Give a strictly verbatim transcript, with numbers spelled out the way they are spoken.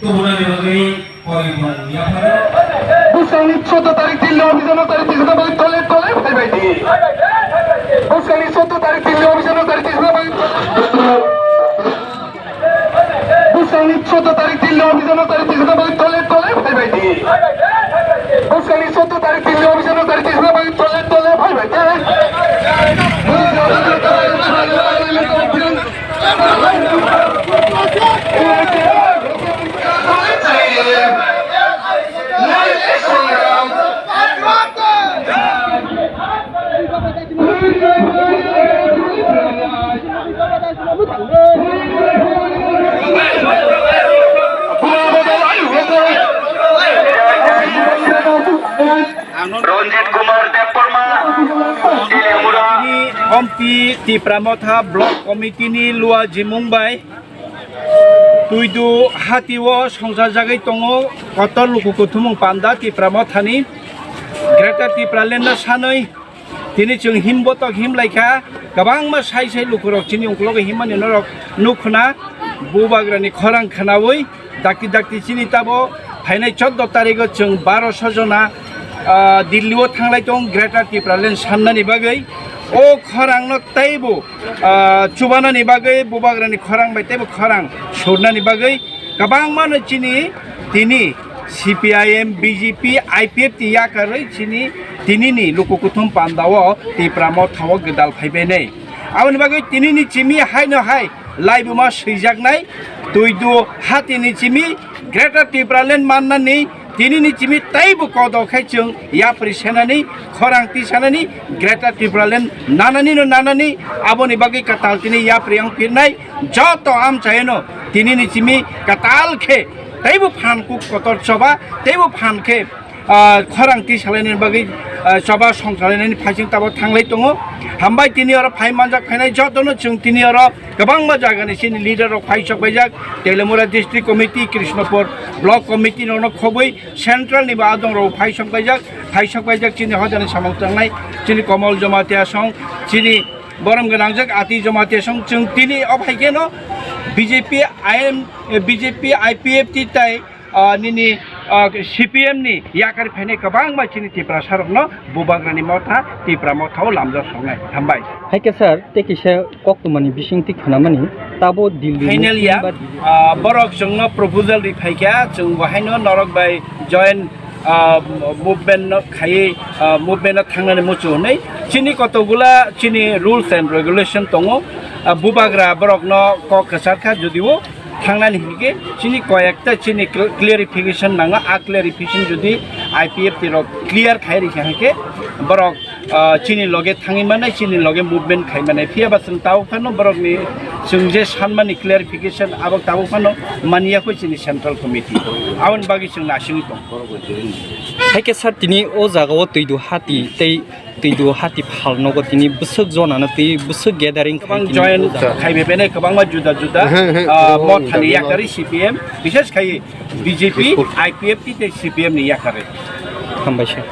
Tubunani bagwi poribong yapharo. Bwskango chwddo tarik Dilli office-o notary tisna bagwi tole tole phaibaidi. Bwskango chwddo tarik Dilli office-o notary tisna bagwi tole tole. Bwskango chwddo tarik Dilli office-o notary tisna bagwi tole tole phaibaidi. Bwskango chwddo tarik Dilli office-o notary tisna bagwi tole tole phaibaidi. Ranjit Kumar Debbarma, Teliamura. Ompi Tipra Motha Block Committee ni Luaji Mumbai. Tuidu hati o songchar jagwi tongo kotor luku kuthumung panda Tipra Mothani. Greater Tipraland no sanwi tini chwng himbotok himlaikha, kwbangma sai sai lukurok chini ungkologo himmani norok nukhuna. Bubagrani khorang khwnawi dakti dakti chini tabo phainai chwddo tarigo chwng baroso jona, ah, Dilli o thanglai tong Greater Tipraland sannani bagwi. O khorangno teibo ah, chubanani bagwi, bubagrani khorang bai teibo khorang surnani bagwi kwbangmano chini tini C P I M, B J P, I P F T yakarwi chini tinini luku kuthum pandao Tipra Mothao gwdal phaibainai. Aboni bagwi tinini chimi haino hai laibuma swijaknai, tuidu hatini chimi Greater Tipraland mannani tinini chimi teibo kodo khai chwng yapri senani, khorang tisanani, Greater Tipraland nanani no nanani, aboni bagwi kwtal tini yapri wng pirnai. Joto amchaino tinini chimi kwtal khe teibo phan kuk kotor choba, teibo phan khe, ah, khorang tisalainani bagwi, ah, choba songchalainani phaising tabo thanglai tongo. Hambai tini oro phai manjak phainai jotono chwng tini oro kwbangma jagani chini leader rok phai sok paijak, Teliamura District Committee, Krishnapur Block Committee rokno khobwi central ni bo adong rok phai sok paijak, phai sok paijak chini hojani samung tangnai, chini Komol Jamatia song, chini borom gwnangjak Ati Jamatia song, chwng tini o phai kheno B J P I M, eh, B J P I P F T tai ah, nini, ah, C P M ni yakar phainai kwbangma chini Tiprasa rokno Bubagrani Motha, Tipra Mothao lamjak songnai. Hambai. Hai khe sir, tei kisa koktwmani bisingtwi khwnamani, tabo Delhi ni Final ya, ba Delhi ah, borok chwngno proposal ri phaikha, chwng bo haino norok bai join, ah, movement no khaiwi, ah, movement no thangnani muchung hwnwi. Chini kotokgula chini rules and regulation tongo, ah, Bubagra borokno kok kwchar kha, judio thangnani hinkhe chini koyekta chini cl-, clarification nango. A clarification jodi I P F T rok clear khai rikha hinkhe borok, ah, chini loge thangwi mannai, chini loge movement khai mannai. Phiya ba chwng tabuk phano borokni chwng je sanmani clarification abo tabuk phano maniya kho chini central committee. Aboni bagwi chwng nasingwi tong. Hai khe sir, tini o jagao twidu hati tei twidu hati phal nogo tini bwswk jonano tei bwswk gathering khai kwbang tini join o jaga khai bebene kwbangma juda juda, ah, mothani yakarwi C P M, bishes khai B J P, I P F T tei C P M ni yakarwi. Hambai sir.